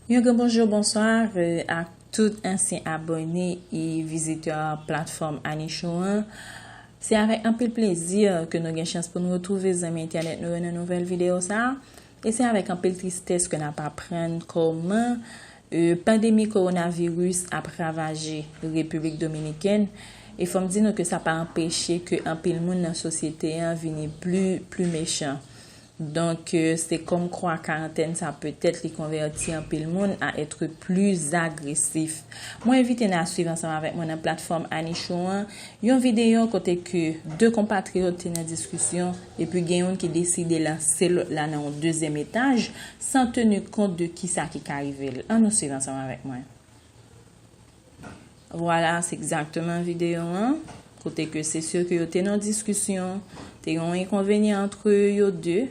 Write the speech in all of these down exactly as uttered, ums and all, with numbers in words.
Yon gran bonjou, bonswa, euh, ak tout ansyen abòne e vizitè platfòm Anichou an. Se avèk anpil plezi ke nou gen chans pou nou retwouve zanmi entènèt nou yo nan nouvèl videyo sa a. E se avèk anpil tristès ke n ap aprann kòman, euh, pandemi kowonaviris ap ravaje Repiblik Dominikèn. E fò m di nou ke sa pa anpeche ke anpil moun nan sosyete an vini pli, pli mechan. Donk, euh, se kòmkwa karantèn sa petèt li konvèti anpil moun a être plus agressif. Mwen envite n a swiv ansanm avèk mwen nan platfòm Anichou an yon videyo kote ke de konpatriyòt te nan diskisyon, epi gen youn ki deside lanse lòt la nan yon dezyèm etaj, san teni kont de kisa ki ka rive l. Ann nou swiv ansanm avèk mwen. Vwala, se egzakteman videyo an. Kote ke se si ke yo te nan diskisyon, te gen yon enkonvenyan antre yo de,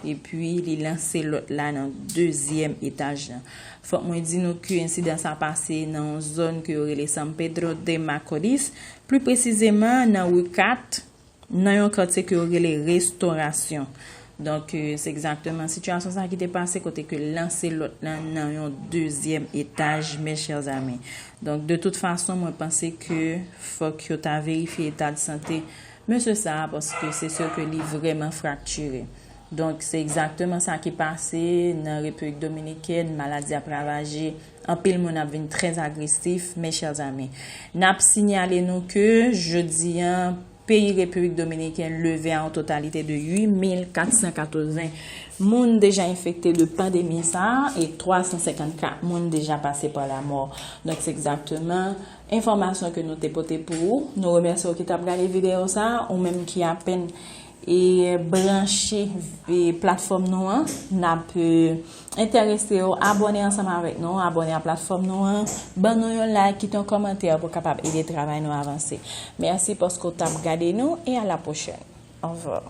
epi li lanse lòt la nan dezyèm etaj lan. Fòk mwen di nou ke ensidan sa pase nan yon zòn ke yo rele San Pedro de Macorís, pli presizeman nan ri kat, nan yon katye ke yo rele Restorasyon. Donk, euh, se egzakteman sitiyasyon sa ki te pase kote ke lanse lòt lan nan yon dezyèm etaj, mes chers amis. Donk, de tout fason, mwen panse ke fòk yo ta verifye eta de sante mesye sa a, paske se si ke li vrèman fraktire. Donk, se egzakteman sa ki pase nan Repiblik Dominikèn, maladi ap ravaje, anpil moun ap vin trè agresif, mes chers amis. N ap sinyale nou ke jodi an, peyi Repiblik Dominikèn leve a yon totalite de uit mil kat san katreven moun deja enfekte de pandemi sa a e twa san senkannkat moun deja pase pa lamò. Donk, se egzakteman enfòmasyon ke nou te pote pou ou. Nou remèsye w ki t ap gade videyo sa a, ou menm ki apèn e branche e platfòm nou an. N ap, euh, enterese w abòne ansanm avèk nou, abòne a platfòm nou an, ban nou yon like, kite yon kòmantè pou kapab ede travay nou avanse. Mèsi paske w t ap gade nou e a la pwochèn. Au revoir.